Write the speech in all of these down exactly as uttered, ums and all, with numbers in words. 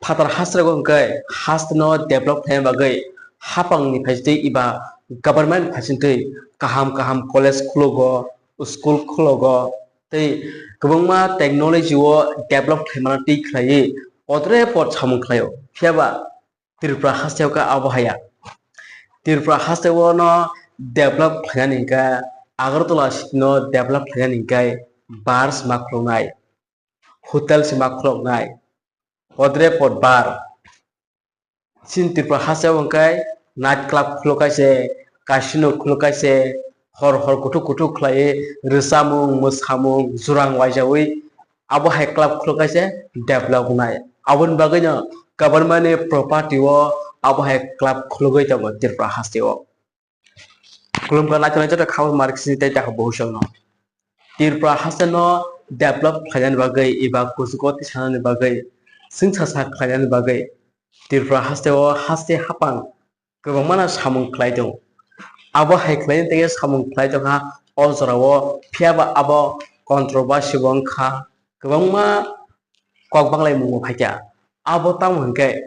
Phatar haste rogo hwnkhe haste no develop khlaina bagwi hapang ni phaisingtwi eba government phaisingtwi kaham kaham college khulugo, school khulugo tei kwbangma technology o develop khlaimano twi khlaiwi podre pod samung khlaio. Phiyaba Tripura haste o khe abo haya. Tripura haste o no develop khlainani hwnkhe Agartala city no develop khlainani hwnkhe bar sima khuluknai, hotel sima khuluknai, podre pod bar. Chini Tripura haste o hwnkhe night club khuluk kaise, casino khuluk kaise, hor hor kuthuk kuthuk khlaiwi rwchapmung, mwsamung, jurang waijawi abo hai club khuluk kaise develop wngnai. Aboni bagwino government ni property o abo hai club khulugwi tongo Tripura haste o. Khulumkha naitonai joto kha marxist tei takha bohusongno. Tripura haste no develop khlainani bagwi eba kuchugo tisanani bagwi, swngchasa khlainani bagwi Tripura haste o haste hapang kwbangmano samung khlai tongo. Abo hai khlaina tei samung khlai tongkha o jorao, phiyaba abo controversy bo wngkha, kwbangma kok banglaimung bo phaikha. Abo tamo hwnkhe,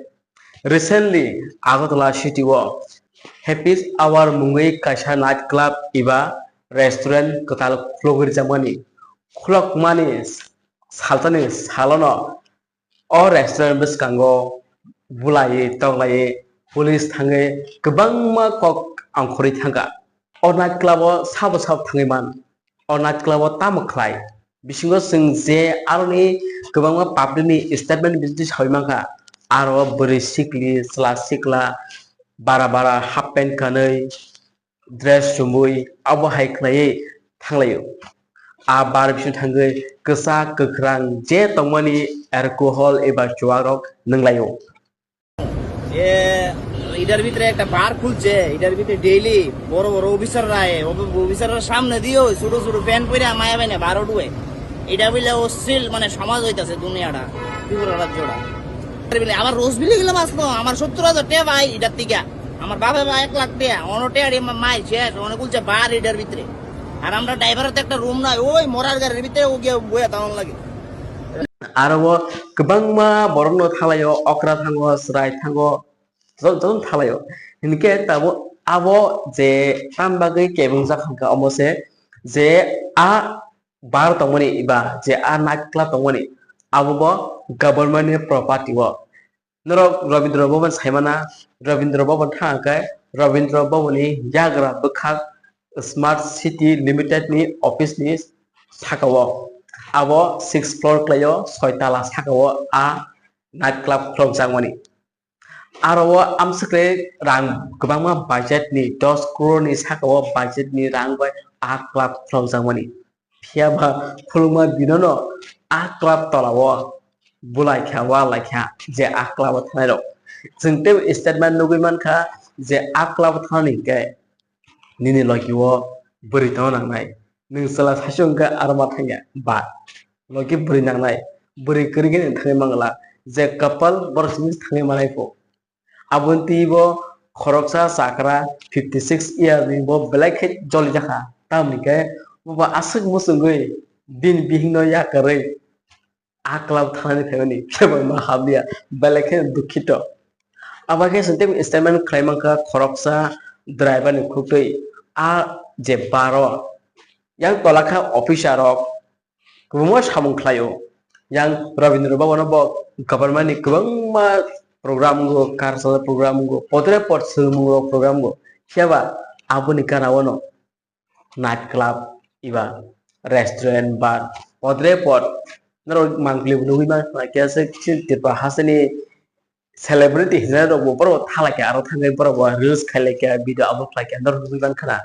recently Agartala city o Happy Hour mungwi kaisa night club eba restaurant kwtal khulugwi rijak mani. Khulokmani salsani salono o restaurant bwskango bulaiwi toklaiwi police thangwi kwbangma kok angkhorwi thangkha. O night club o sabo sabo thangwi man. O night club o tamo khlai? Bisingo chwng je aroni kwbangma public ni statement bisingtwi sawi mankha, aro bwrwi sikli, chwla sikla, bara bara half pant kanwi, dress chumui abo hai khlaiwi thanglaio. A bar bising thangwi kwchak kwkhrang je tongmani alcohol eba chuwarok nwnglaio. যে এটার ভিতরে একটা বার খুলছে, এটার ভিতরে ডেইলি বড় বড় অফিসাররা আয়, অফিসাররা সামনে দিয়েও ছোট ছোট প্যান্ট পরে মায়া বাইনে বারো ডুবে। এটা বলে অশ্লীল মানে সমাজ হইতাছে দুনিয়াটা, ত্রিপুরা রাজ্যটা। আবার রোজ বিলি গেলাম আসলো আমার সত্তর হাজার টাকা ভাই এটার থেকে, আমার বাবা ভাই এক লাখ টাকা, অনটার মাই শেষ, অনেক বলছে বার এটার ভিতরে। আর আমরা ড্রাইভারের তো একটা রুম নাই, ওই মরার গাড়ির ভিতরে ও গিয়ে বইয়া তেমন লাগে। Aro o kwbangma borokno thalaio, okra thango, chwrai thango, joto joto thalaio. Hinkhe tabuk abo je tam bagwi kebeng jak kha omo se je a bar tongmani eba je a night club tongmani abo bo government ni property o. Norok Rabindra Bhavan saimana, Rabindra Bhavan thang khe Rabindra Bhavan ni yagra bwkhak Smart City Limited ni office ni saka o, abo six floor kwlaio, soi tala saka o a night club khulokjakmani. Aro o amswk rang kwbangma budget ni, dos crore ni saka o budget ni rang bai a club khulokjakmani. Phiyaba khulukma dinono a club tola o bulai kha, wa lai kha je a club o thanai rok. Chwng tei statement nugwi mankha je a club o thanani hinkhe nini logi o bwrwi tongna nangnai. Nwng chwla sasu hwnkhe aro ma thangya ba logi bwrwi nangnai. Bwrwi kwrwi khe nwng thangwi mangla je kapal borok simi thangwi manai pho. Aboni twi bo khoroksa chakra fifty six years ni bo belai khe joli jakha. Tamoni khe bo aswk muchungwi bini bihikno yakarwi a club thanani phaimani khe bo ma hamya belai khe dukhito. Abo khe chwng tei statement khlai mankha khoroksa driver ni khuk twi a je bar o yang tola kha officer rok kwbangma samung khlaio. Yang Rabindra Bhavan o bo government ni kwbangma program wngo, cultural program wngo, podre pod swrwngmung rok program wngo. Phiya ba aboni gana o no night club eba restaurant, bar, podre pod norok mangpili bo nugwi mankha. Khe se chini Tripura hasteni celebrity hinwi rok bo borok thala khe aro thangwi borok bo reels khai lai khe, video upload khlai khe norok nugwi mankha na.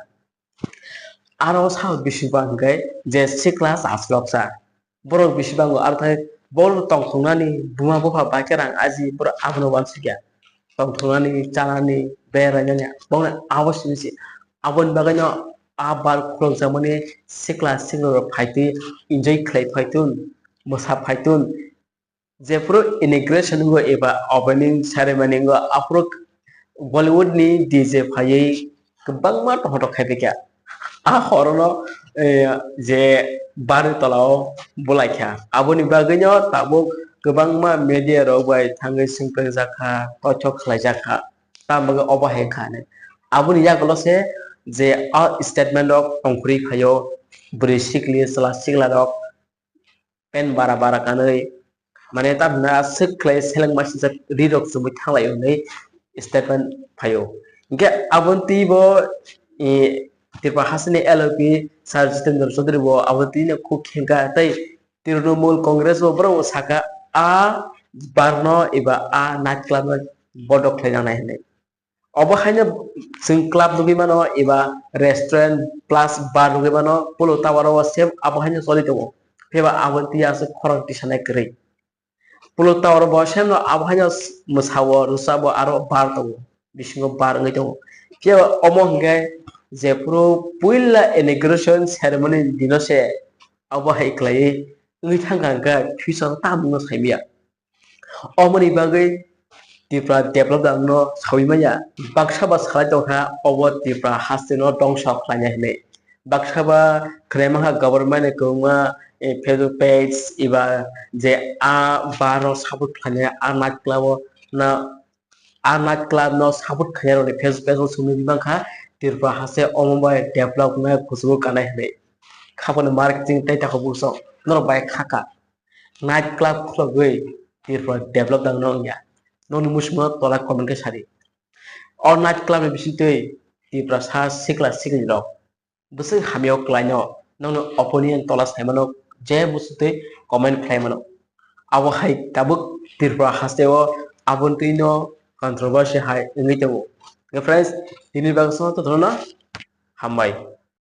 Aro o sakni bisingo hwnkhe je sikla chasrok sa, borok bisingo aro thai borok tongthoknani buma bupha bai khe rang aji, borok abono uansukya. Tongthoknani, chanani, berainani bongni abo simi se. Aboni bagwino a bar khulokjakmani sikla siklirok phaitwi enjoy khlai phaitun, mwsa phaitun. Jephuru inauguration wngo eba opening ceremony wngo, aphuru Bollywood ni D J phaiwi kwbangma tongthok khai phaikha. A horono, eh, je bari tolao bulaikha. Aboni bagwino tabuk kwbangma media rok bai thangwi swngprengjak kha, toithok khlaijak kha, tamni bagwi obo hai wngkha hinwi. Aboni yagulo se je a statement rok tongkhorwi phaio, bwrwi sikli chwla sikla rok pant bara bara kanwi, mane tamni aswk khlai seleng masijak ri rok chumui thanglai hinwi statement phaio. Hinkhe aboni twi bo, eh, Tripura hasteni L O P Sir Jitendra Chaudhary bo aboni twi no khuk khengkha tei Trinamool Congress bo borok bo sakha, a bar no eba a night club no bondo khlai nangnai hinwi. Obo haino chwng club nugwi mano eba restaurant plus bar nugwi mano, Polo Tower o same abo haino choli tongo. Phiya ba aboni twi aswk khorang tisanai kwrwi. Polo Tower bo same no abo haino mwsao, rwchabo aro bar tongo, bisingo bar wngwi tongo. Phiya ba omo hinkhe jephuru puila inauguration ceremony ni dino se abo hai khlaiwi wngwi thangkha, hinkhe future o tamungno saimaya. Omoni bagwi Tripura develop dangno sawi manya. Baksa ba salai tongkha obo Tripura hasteno dongso khlaina hinwi. Baksa ba khwnai mankha government ni kwbangma, eh, Facebook page eba je a bar no support khlainai, a night club o na, a night club no support khlainai rokni Facebook page o swngwi mankha Tripura haste omo bai develop wngnai kuchugo kanai hinwi. Khapano marketing tei takhuk bwswk norok bai khaka. Night club khulogwi Tripura develop dangno wngya? Nokni muchungno tola comment khe sadi. O night club ni bisingtwi Tripura sa sikla sikli rok bwswk hamya o kwlaino nokni opinion tola saimano, je bwswk twi comment khlaimano. Abo hai tabuk Tripura hasteo aboni twino controversy hai wngwi tongo. Friends, tini bagwi sono tongthokno hambai.